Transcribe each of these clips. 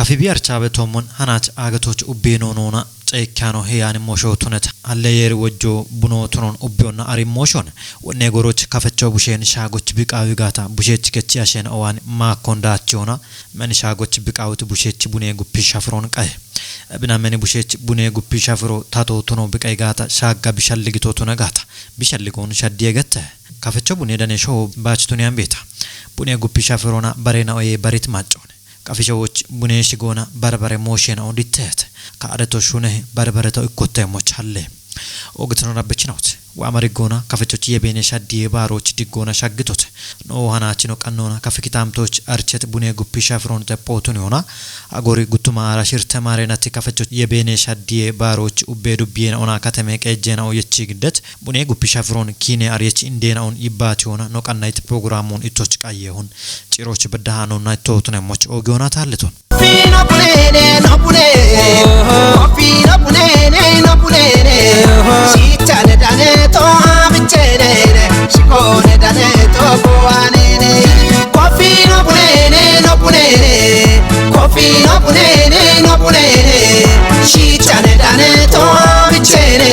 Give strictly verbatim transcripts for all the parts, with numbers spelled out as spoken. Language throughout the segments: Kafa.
Fibi archaabe tommon hanach aagatoch ubbino nona ceekkiano heyani mosho tuneta. Alle yeeri wojjo buno tunon ubbionna ari moshon. Wonne goroch kafecho bushen shagoch biqawi gata bushech kechi ashen owan maakon dachiona. Meni shagoch biqawit bushech bune guppi shafron qae. Bina meni bushech bune guppi shafro tato tuno biqai gata shagga bishalligito tuna gata. Bishalligon shaddiye gette. Kafecho bune dane sho bach tuni ambeta. Bune guppi shafrona barena oye barit maccone. Qafishawoch bune shigoona barbare mooshena oditteet. Ka areto shune barbare to ikkotte mochalle. Ogitno rabbichinot. Wa amari goona kafechoch yebene shaddiye baaroch diggoona shaggitot. No hanachino qannona kafikitamtoch archet bune guppi shafron te potun yona. Agori guttuma ara shirte marenati kafechoch yebene shaddiye baaroch ubbe dubbiyena ona kateme qejjena oyechi giddet. Bune guppi shafron kine ariyech indena on yibbati yona no qannayt programun itoch qayyehun. Ciroch beddahanonna ittotunemoch ogiona talleton. Fino punene no punene. Fino punene no punene. Sitane dane to abichene. Shikone dane to kuanene. Fino punene no punene. Fino punene no punene. Sitane dane to abichene.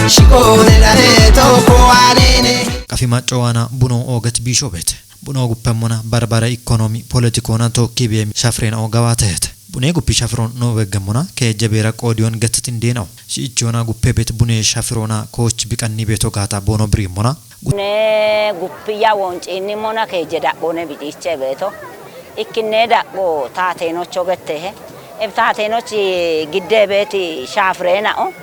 Shikone dane to kuanene. Qafi maccowana buno oget bishobet. Buno guppemmona barbare ikonomi politikona tokki biyemi shafrena ogawateet. Bune guppi shafron no weggemmona ke jabera qodiyon gettetin deenaw. Shi'ichona guppe bet bune shafrona koch biqanni beto gata bono birimmona. Bune guppi ya woncinni mona ke jedaqone bidiche beto. Ikkinne daqo taatenocho gettehe. Eb taatenoch gidde beti shafrena o.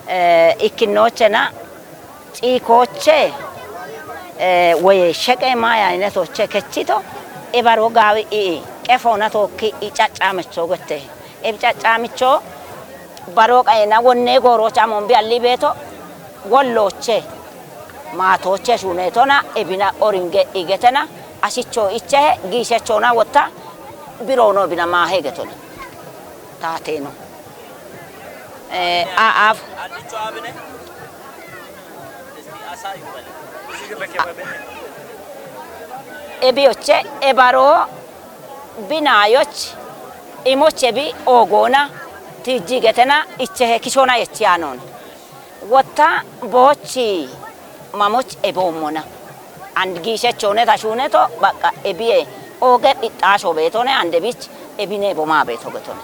Eh, ikkinnochena ciikooche, eh, woye sheqe mayi ayinetoche kechito, ebaro gaawi ii qefoona tookki i caccaamicho gette. Ebi caccaamicho baro qaena wonne gooroch amon bi alli beeto wollooche maatooche shuuneetona ebina oringe igetena ashicho ichehe giishechona wotta biroono ebina maahe getona. Taateeno. Eh, a-, af-, ebiyoche ebaro binayoch imoche bi ogoona tijji getena ichehe kishona yechi anon. Wotta boochi mamoch eboommona. And giishechone tashuneto baqqa ebiye oge qixxaasho beetone and ebich ebine boma beeto getone.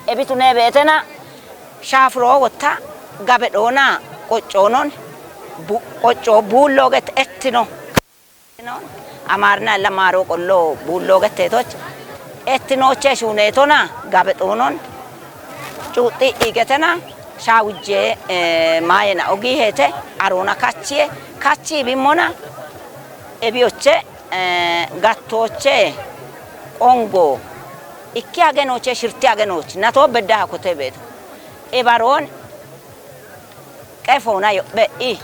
Ebitune beetena shaafuro wotta gabedhoona qoccoonon bu-, qoccoo buullooget ettino. Amaarina illa maaroo qolloo buulloogetteetoch ettinoche shuuneetona gabedhoonon cuuxxi igetena shaawujje, eh, maayena ogiiheete aroona kachiye kachi bimmona ebiyoche, eh, gattooche qongo ikki agenooche shirti agenooch natoo beddaha kote beeto. Ebaroon qefoona yophe i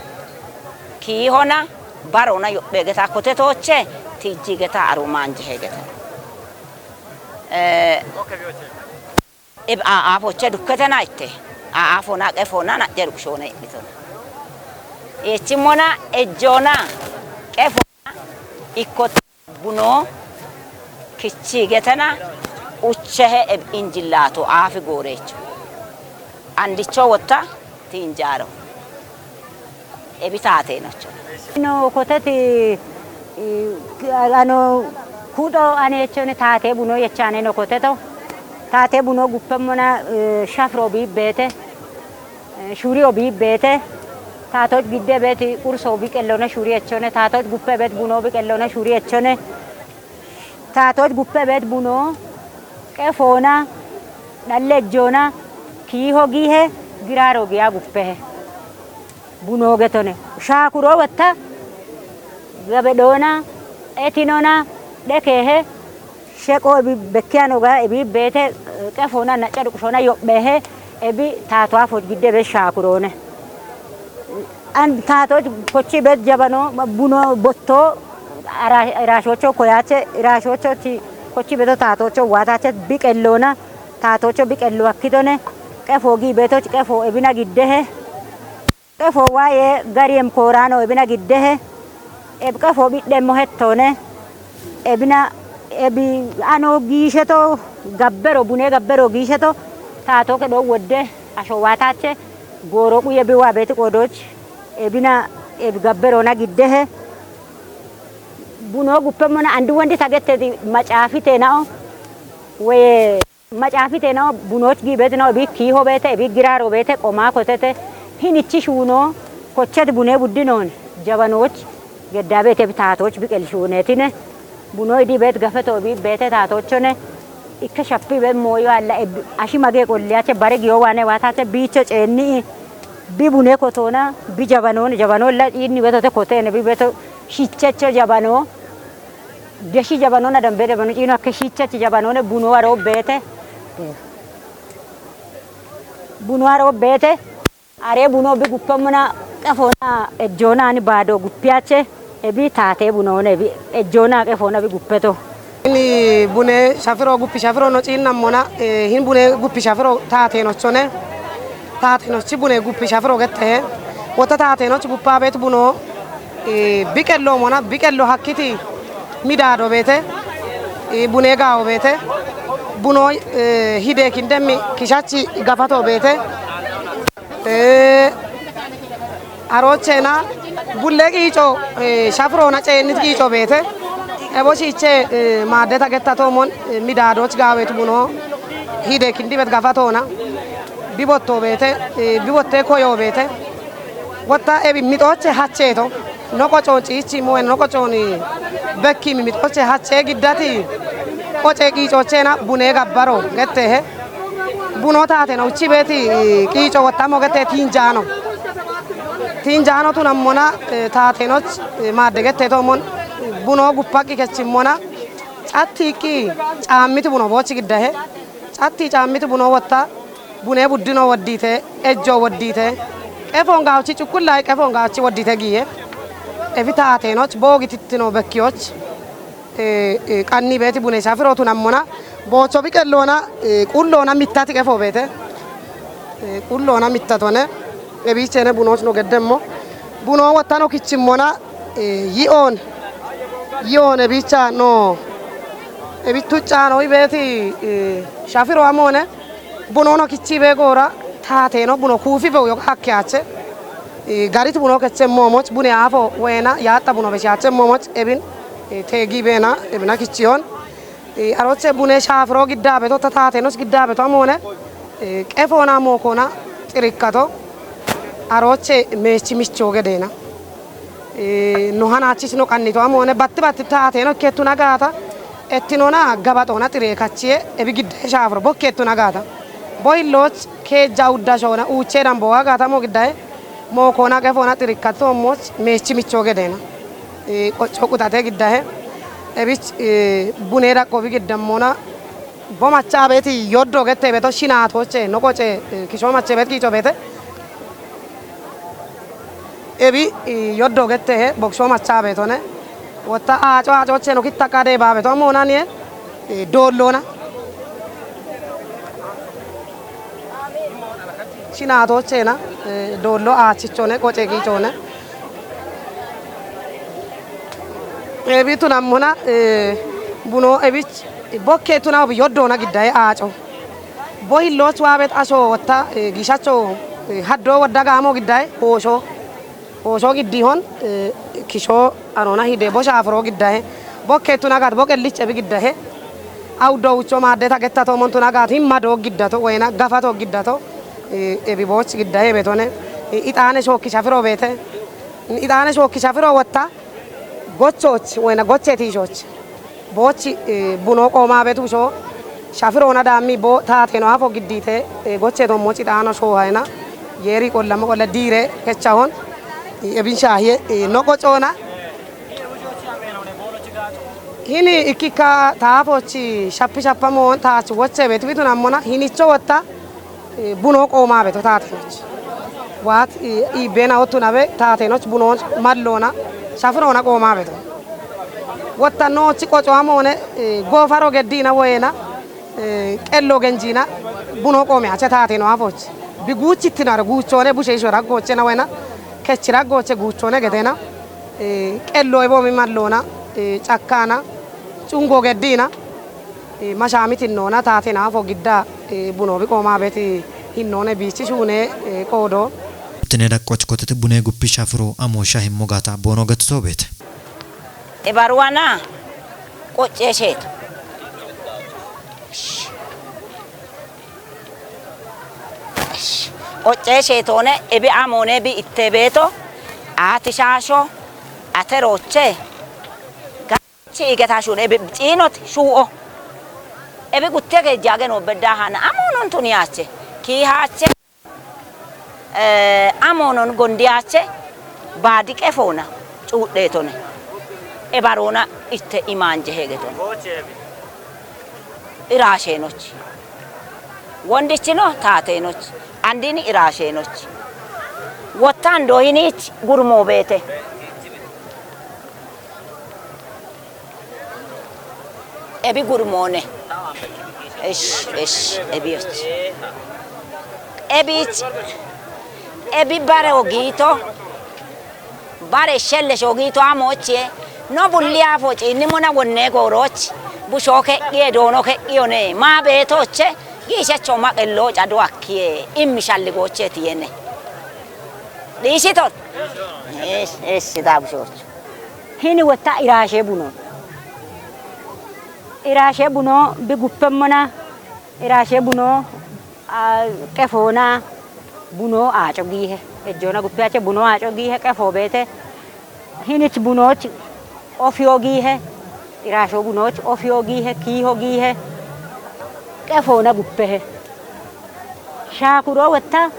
kiihona baroona yophe geta kote tooche tijji geta aru maanjehe geta. Eh, eb-, a-, aafoche dukketena itte. A-, aafona qefoona na'je ruqshoone i'nitona. Echimmona ejjoona qefoona ikkote buno kichi getena uchehe eb-, injillaato aafi gooreecho. Andicho wotta tiinjaaro. Ebi taateenocho. No koteti, i, ano kudo anechone taate buno yechane no koteto. Taate buno guppemmona, eh, shafro biibbeete, eh, shurio biibbeete. Taatoch gidde beet qurso biqellona shuri echone. Taatoch guppe beet buno biqellona shuri echone. Taatoch guppe beet buno qefoona, dhalle ejjoona, kiiho giihe, giraaro giya guppehe. Buno getone. Shaakuro wotta, gabedhoona, etinona, dhekeehe, sheqo ebi bekkiyano ga ebi beete, qefoona nacca duqushoona yopheehe, ebi taatowa foj gidde be shaakuroone. An taatoch kochi bet jabano, buno botto, ara-, irashocho koyache, irashocho ti kochi beto taatocho waatache biqellona, taatocho biqello akkitone, qefo gi betoch qefo ebina giddehe, qefo waaye gariem koorano ebina giddehe, eb qefo bidhemmo hettone, ebina, ebi ano giisheto, Gabbero, bunee gabbero giisheto, taatoo kedhoo wodde, ashowaataache, gooroo quye biwaa beeti qoodoch, ebina, ebi gabberoona giddehe, bunoo guppemmona andi wondi tagetteti macaafiteenao, woye macaafiteenao bunooch giibeetinao, ebi kiiho beete, ebi giraaro beete, qomaa kotete, hinichi shuunoo, kocheti bunee buddinoon, jabanooch, geddaabeeti ebi taatooch biqel shuuneetine, bunoo idii beet gafetoo ebi beete taatoochone, ikke shappi beet mooyo alla ebbi, ashi magee qolliyache bare giyoo waane waataache biicho ceenni'i, bi bunee kotoona, bi jabanoon, jabanoolla ciinni betote koteene, bi beto shichecho jabanoo, deshi jabanoona dambe jabano ciino akke shichechi jabanoone bunoo aroo beete, bunoo aroo beete, aree bunoo bi guppemmona qefoona ejjoona ani baado guppiyache, ebi taatee bunoone ebi ejjoona qefoona bi guppeto. Ini bune shafiro guppi shafiro no ciinnammona, eh, hin bune guppi shafiro taateenochone. Taateenochi bune guppi shafiro gettehe. Wotta taateenochi guppaa beet buno, eh, biqelloomona, biqello hakkiti midaado beete, eh, bune gaawo beete, buno, eh, hidee kindemmi kishachi gafato beete. Eh, Aroocheena bulle qiico, eh, shafiroona ceennit qiico beete. Ebo shiiche, eh, maaddeta getta toomon, eh, midaadooch gaaweet bunoo hide kindibet gafatoona. Bi botto beete, eh, bi bottee koyoo beete. Wotta ebi mixooche hacheeto. No qocoon ciichi moen no qocoon bekkiimi mixooche hachee giddati. Qocee qiicoocheena bunee gabbaro getteehe. Bunoo taateno uchi beeti qiico wottamo gete tinjaano. Tinjaano tunammona, eh, taatenoch, eh, maadde gette toomon bunoo guppaqqi kechimmona cattiiqqi caammiti buno boochi giddahe. Catti caammiti bunoo wotta bunee buddinoo woddiite, ejjoo woddiite. Qefoon gaawchi cukkullaayi qefoon gaawchi woddiite giiye. Efi taatenoch boogi tittino bekkiyoch. Eh, eh, qanni beeti bune shafiro tunammona, boocho biqelloona, eh, qulloona mittati qefo beete. Eh, qulloona mittatone, ebiichene bunooch no geddemmo. Bunoo wottano kichimmona, eh, yi'oon, yi'oon ebiicha no, ebi tuccaano beeti, eh, shafiro amoone, Bunono kichii bee goora taateeno buno kuufi bewu yoga hakke ache. Eh, garit buno kechemmomoch bune aafo weena yaaxxa buno beshaachemmomoch ebin, eh, teegi beena ebina kichiyon. Eh, aroche bune shaafiro giddaabeto ta taateenoch giddaabeto amoone, eh, qefoona mookoona xirikkato aroche meechi michoo gedeena. Eh, no hanaachis no qannito amoone batti batti taateeno ikkeettuna gaata ettinona gabaxoona xiree kachiye ebi giddaye shaafiro bokkeettuna gaata. Bohillooch keejja uddashoona uuchee dambooga gaata mo giddaye mookoona qefoona xirikkattoommoch meechi michoo gedeena. Eh, qocco quxate giddaye ebich, eh, bunee daqqoobi giddammoona bo macha abeeti yoddo gette beto shinaatooche no qoce, eh, kishoo mache bet kiico beete. Ebi, eh, yoddo gettehe bokishoo macha beetone. Wotta aaco aacoche no kitta qade baabeto amoonaniye, eh, doolloona. Shinaatoochena, eh, doollo aachichone qoce kiicoone. Ebi tunammona, eh, buno ebich bokke tuna obi yoddoona giddaye aaco. Bohillooch waabet asho wotta, eh, giishacho, eh, haddoo wodda gaamo giddaye hoosho. Hoosho giddihon, eh, kishoo anoona hide bo shaafiroo giddaye. Bokke tuna gat bo qellich ebi giddaye. Awuddo wucho maaddeta getta toomon tuna gat himma doog giddato woyna gafato giddato, eh, ebi booch giddaye beetone. Eh, ixaane shookki shafiroo beete. Ixaane shookki shafiroo wotta gochooch woyna gochee tiishooch. Boochi, eh, bunoo qoomaa betu shoo shafiroona daammi boo taateeno afo giddiite, eh, gochee tommochi xaano shoohayna yeeri qollamo qolle diire kechahon, eh, ebin shaahiye, eh, no qocoona. Hini ikkikka taafochi shappi shappamoon taach wochee betu bitun ammona hinicho wotta Eh, bunoo qoomaa beto taateenoch. Waat, eh, iibbeena ottunabe taateenoch bunoon malloona shafiroona qoomaa beto. Wottannoochi qocowa moone, eh, goofaro geddiina woyeena, eh, qello genjiina bunoo qoomeyache taateeno afooch. Bi guuchittinare guuchoone bushe isho raggoochena woyena kechi raggooche guuchoone gedeena, eh, qello eboomi malloona, eh, cakkaana cungo geddiina. Mashaamit hinnoona taate naafo gidda, eh, bunoobi qoomaa beeti hinnoone biichi shuune, eh, qoodo. Tine daqqooch kotete bunee gubbisha firo amoosha himmo gaata boono gatto beete. Ibaruwana qoccee sheeto. Qoccee sheetoone ebi amoone bi itte beeto, aati shaasho, ate rooche, gachi igeta shuune ebi ciinot shuu'o. Ebi gutte geejjaage noo beddaahana, amoonon tuniyaache, kiihaache, eh, amoonon gondiyaache, baadi qefoona, cuudheetone. Ebaroona itte imaanje heegetone. Iraasheenoch. Wondichino taateenoch. Andini iraasheenoch. Wottaan dooyiniich gurmoo beete. Ebi gurmoone. Esh, esh, ebi och. Ebi ich. Ebi bare ogiito. Bare shelle shogiito amochie. No bulli afo ciinni mona wonne gooroch. Busho keqqie doono keqqiyone. Ma beetoche. Giishacho maqello cado akkie. Immi shalli gooche tiyene. Dhiisiton. Esh, esh, da bushoch. Hini wotta iraashe buno. Iraashe buno bi guppemmona. Iraashe buno, a, qefoona buno aaco giihe. Ejjoona guppiyache buno aaco giihe qefoo beete. Hinich bunooch ofiyo giihe. Iraasho bunooch ofiyo giihe, kiiho giihe. Qefoona guppehe. Shaakuro wotta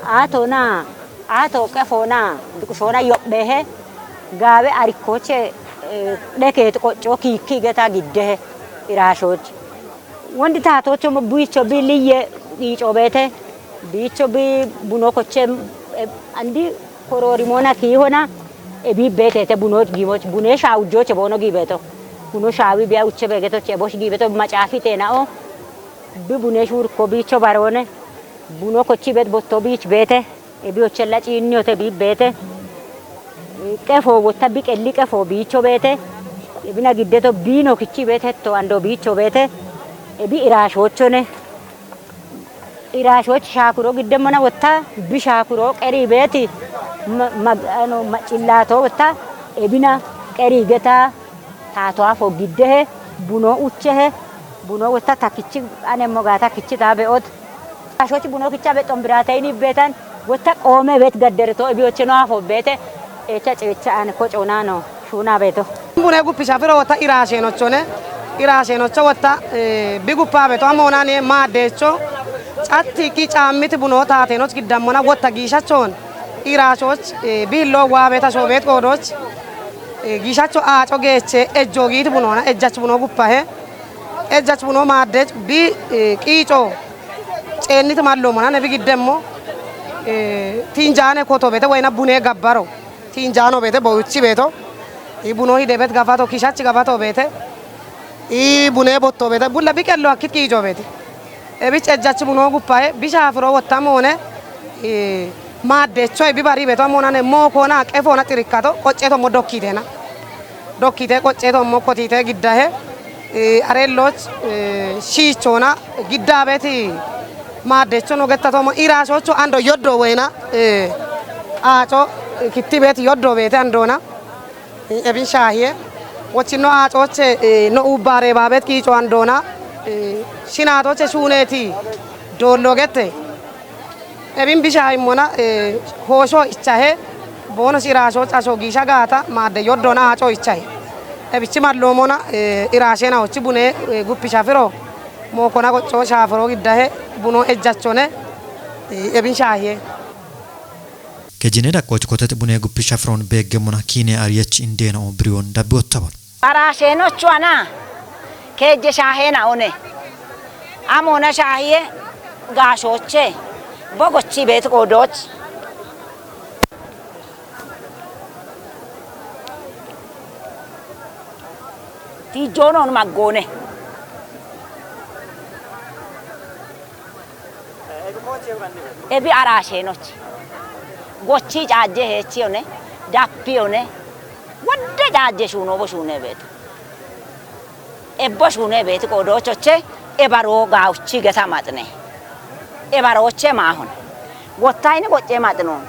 aatona, aato qefoona, duqushoona yophehe. Gaawe arikkooche, eh, dhekeet qocco kiikki geta giddehe. Iraashooch. Wondi taatoocho mo buicho bi liyye qiico beete. Biicho bi buno koche, eh, andi kororimona kiihona, e bi beete te buno giimoch, bune shaawujjooche boono giibeeto. Buno shaawi biya uche beegetoche bosh giibeeto macaafi teena'o. Bi bune shuurko biicho baroone. Buno kochi beet botto biich beete. Ebi ochella ciinniyote bi beete. Qefo wotta bi qelli qefo biicho beete. Ebina giddeto biino kichi beete hetto ando biicho beete. Ebi iraashoochone. Iraashooch shaakuro giddemmona wotta bi shaakuro qeri beeti. Ma-, mag-, ano, maccillaato wotta ebina qeri geta taato afo giddehe buno uchehe. Buno wotta takichi anemmo gaa takichi taa be'ot. Ashochi buno kicha be xombirate ini betan wotta qoome bet gaddere to ebiyoche no afo bete echa cecha an ko cona no shuna beto. Bune guppisha firo wotta iraashenochone. Iraashenocho wotta, eh, bi guppa beto amonane maadecho. Catti ki caammiti buno taatenoch giddammona wotta giishachon. Iraashoch, eh, billo waa beta shoobet qoodoch. Eh, giishacho aaco geeche ejjo giiti bunona ejjach buno guppahe. Ejjach buno maaddech bi, eh, qiico ceenniti malloomona ne bi giddemmo, eh, tiinjaane koto beete woyna bunee gabbaro. Tiinjaano beete bowuchi beeto. I buno hide beet gafato, kishach gafato beete. I bunee botto beete. Bulla bi qello akkit qiico beete. Ebich ejjach buno guppahe, bi shaafiro wottamoone, eh, maaddechoe bi bari beeto amoonane moo koona qefoona xirikkato, qocceeto mo dokkiiteena. Dokkite qocceeto mo kotite giddahe, eh, areelloch, eh, shiichoona giddaabeti maaddecho no gettato mo iraashocho ando yoddo woyna, eh, aaco kittibet yoddo beete andoona, eh, ebin shaahiye. Wochino aacoche, eh, no ubbare baabet kiico andoona, eh, shinaatoche shuuneti doollo gette. Ebin bisha immona, eh, hoosho ichahe, boono shiraasho casho giisha gaata, maadde yoddona aco ichahe. Ebichi malloomona, eh, iraashena hochi bune, eh, guppi shafiro, mookona qocco shaafiro giddahe, buno ejjachone, eh, ebin shaahiye. Kejine daqqooch kotete bune guppi shafiroon beeggemmona kiine ariyech indeena oo biriyoon dabbi wottabal. Araasheenochu ana keejje shaaheena one. Amoona shaahiye gaashooche bogochi beet qoodooch. Tiijjoonoon maggoone. Ebi araasheenoch. Gochi caajje heechiyone, dappiyone, wodde caajje shuunoobo shuuneebeeto. Ebbo shuune beeti qoodoochoche ebaroo gaawuchi geta maxine. Ebarooche maahon. Gottayini qoccee maxinoon.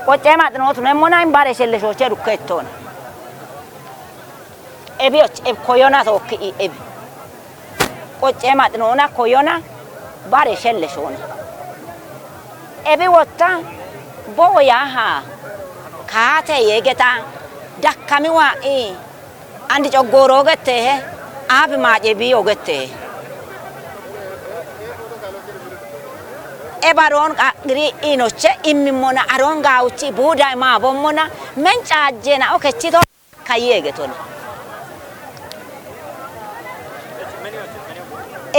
Qoccee maxinootu nemmona in bare shelleshooche dukke ittoona. Ebioch eb koyona tookki i ebi. Qoccee maxinoona koyona bare shelleshoona. Ebi wotta bowo yaaha kaate yee geta dakkami waa'i andi coggooroo getteehe aabi maace biiyoo getteehe. Ebaroon qaqqiri inoche immimmona aroon gaawuchi buuday maabommona men caajjeenao kechito kayyeegetona.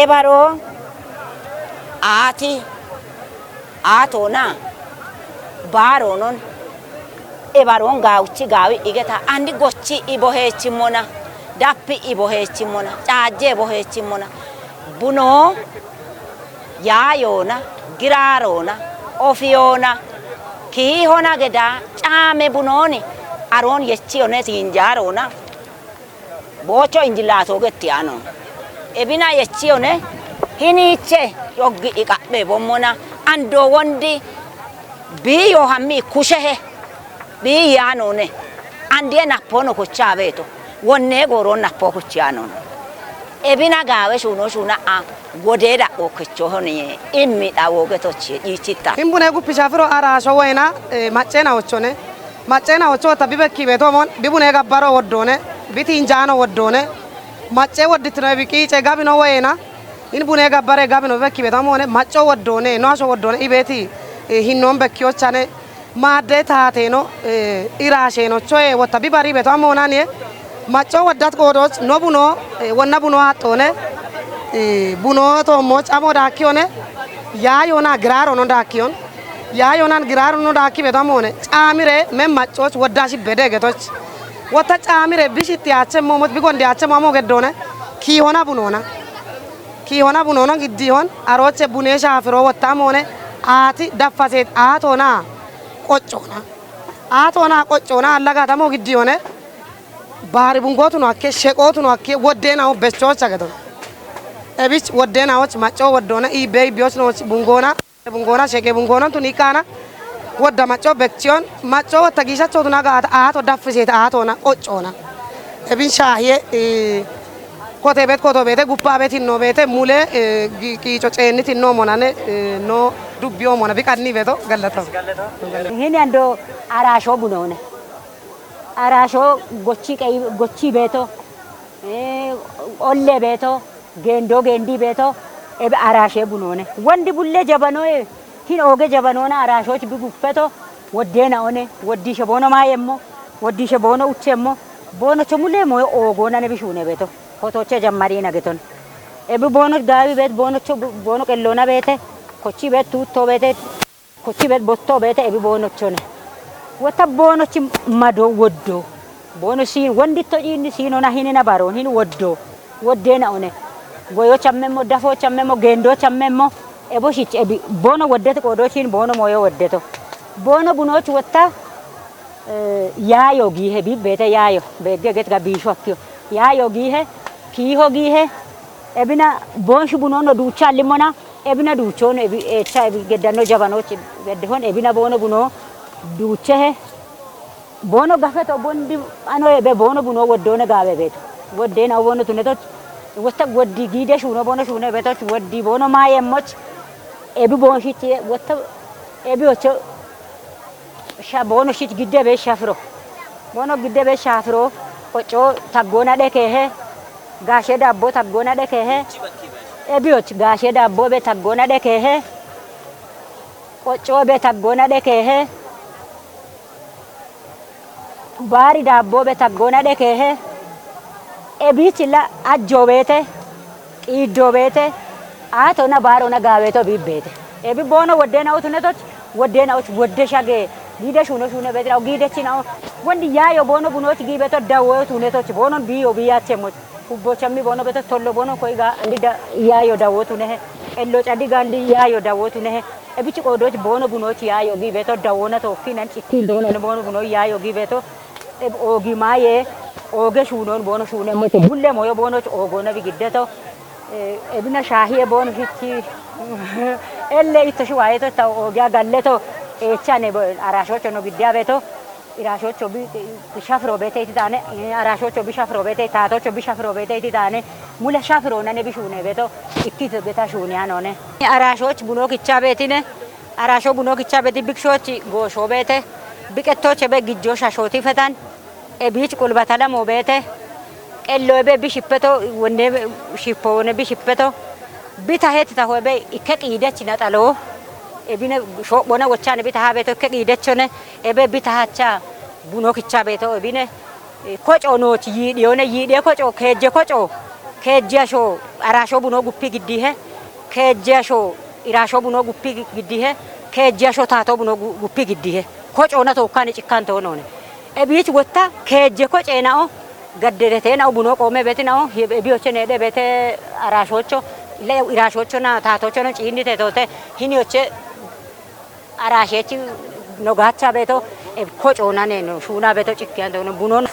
Ebaroo aati aatoona baaroonon ebaroon gaawuchi gaawi igeta andi gochi iboheechimmona dappi iboheechimmona caajje iboheechimmona bunoo yaayoona giraaroona ofiyoona kiihona gedaa caame bunooni aroon yechiyone tiinjaaroona boocho injillaatoo getti yaanoona. Ebina yechiyone hiniiche dhoggi iqaphe bommona andoo wondi biiyoo hammi kushehe biiyi yaanoone andiye nappoono kochaabeeto wonnee gooroon nappoo kuchi yaanoona. Ebina gaawe shuunoo shuuna a wodee dhaqqoo kechohoni immi dha woogetochi dhiichitta. Imbune guppi shafiro araasho woyina macceenahochone. Macceenahocho wotta bibekki beetoomon bibune gabbaro woddoone bitiinjaano woddoone. Maccee wodditinoe biqiice gabino woyina in bune gabbare gabino bibekki beetoomoone macco woddoone no asho woddoone ibeeti hinnoon bekkiyochane. Maaddee taateeno iraasheeno choye wotta bibari beto ammoonanie. Macco woddat qoodooch no bunoo wonna bunoo aaxxoone. Bunoo toommoch amoo daakkiyone. Yaa yoona giraaroono daakkiyon. Yaa yoonan giraaroono daakki beto ammoone caamire men maccooch wodda shibbe deegetoch. Wotta caamire bishitti yaachemmo moch bigondi yaachemmo amoo geddoone. Kiihona bunoona. Kiihona bunoona giddiihon arooche bunee shaafiroo wotta amoone aati daffaseet aatoona. Qoccoona. Aatoona qoccoona allagaatamo giddiyoone. Baari bungootuno akke sheqootuno akke woddeenaho bechoocha gedo. Ebich woddeenahoch maccoo woddoona iibbee iibbiyoch nooch bungoona. Bungoona sheqee bungoonantu niiqqaana. Wodda maccoo bekchiyoon maccoo wotta giishachootuna gaata aato daffiseeta aatoona qoccoona. Ebin shaahiye kotee beet kotoo beete guppaa beet hinnoo beete mule qiico ceenni tinnoo monane noo dubbiyoo mona biqanni beeto gallataho. Hini andoo araashoo bunoone. Araashoo gochii qeyi gochii beeto ollee beeto geendoo geendii beeto ebe araashee bunoone. Wondi bullee jabanoe hin ooge jabanoona araashooch bi guffeto woddeenaone woddiishe boono maayemmo woddiishe boono uchemmo boonocho mulee moyo oogoonane bishuune beeto. Kotooche jammariina geton ebi boonoch gaawi beet boonocho boono qelloona beete kochii beet tuuttoo beete kochii beet bottoo beete ebi boonochone. Wotta boonochi madoo woddoo boono siin wonditto ciinni siinona hinina baroon hin woddoo woddeenaone. Goyoo chammemmo dafoo chammemmo geendoo chammemmo ebo shich ebi boono woddete qoodoo chiin boono mooyo woddeto. Boono bunooch wotta yaayo giihe biibbeete yaayo beegge get ga biisho akkiyo yaayo giihe kiiho giihe ebina boonshu bunoono duucha allimmona ebina duuchoono ebi eecha ebi geddanno jabanooch geddehon ebina boono bunoo duuchehe boono gafeto bondi ano ebe boono bunoo woddoone gaawe beeto woddeenawo boono tunetoch wotta woddi giide shuuno boono shuune beetoch woddi boono maayemmoch ebi boonshichi wotta ebi ocho Sha boono shich gidde bee shafiro. Boono gidde bee shafiro qoccoo taggoona dhekeehe. Gaashee daabboo taggoona dhekeehe. Ebiyoch gaashee daabboo bee taggoona dhekeehe. Qoccoo bee taggoona dhekeehe. Baari daabboo bee taggoona dhekeehe. Ebiichilla ajjoo beete. Qiiddoo beete, aatona baarona gaaweeto biibbeete. Ebi boono woddeenawotunetoch, woddeenawoch wodde shagee, giide shuuno shuune beetirawo, giidechinawo, wondi yaayo boono bunooch giibeeto dawootunetoch, boonon biiyo biiyaachemmoch, hubbochammi boono beeto tollo boono koyi ga andi da yaayo dawootunehe, qello cadi ga andi yaayo dawootunehe, ebichi qoodooch boono bunooch yaayo giibeeto dawoona tookkinan cikkiil doonone boono bunooch yaayo giibeeto, eb oogi maayee, Ooge shuunoon boono shuuneemmote bulle moyo boonoch oogoona bigiddeto. Ebina shaahi'e boono shitti elle itto shiwaayeto ta oogiya galleto. Eechane araashoocho no giddiya beeto. Iraashoocho bi shafiro beete iti taane. Araashoocho bi shafiro beete taatoocho bi shafiro beete iti taane. Mule shafiro nane bi shuune beeto. Ikkito geta shuuniya noone. Araashooch bunoo kichaa beetine. Araashoo bunoo kichaa beeti bikshooch gooshoo beete. Biqettooche be gijjoo shashooti fetan. Ebiich qulbata lamo beete. Qello ebe bishippeto wonne shippo wone bishippeto. Bita het taho ebe ikke qiidech naxalo. Ebine shophone wochane bita ha beeto ikke qiidechone. Ebe bita hacha buno kicha beeto ebine. Koco nooch yiidhiyone yiidhiye koco keejje koco. Keejje asho arasho buno guppi giddihe. Keejje asho irasho buno guppi giddihe. Keejje asho taato buno gu- guppi giddihe. Kocoona tookkane cikkanto noone. Ebiich wotta keejje koceenao gaddereteenao buno qoome betinao ebiyoche needhe bete arashoocho le irashoochona taatoochono ciinnite toote hiniyoche arasheechi no gaacha beeto kocoonane no shuuna beeto cikkiyanto no bunon.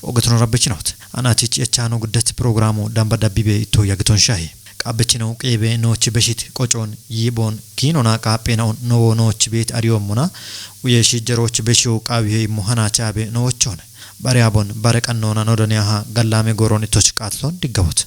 Ogetino rabbechinoot anaatich echaano guddat pirogiraamu damba dabbibe itto yagiton shahi qaabbechino qeebe noochi beshit qocoon yiiboon kiinona qaapheenaon nowo noochi beet ariyoommona uye shijjeroochi beshiyo qaawihe immo hanaacha abe nowochoone bare abon bare qannoona nodaniyaha gallaame gooroon ittoch qaatton diggawot.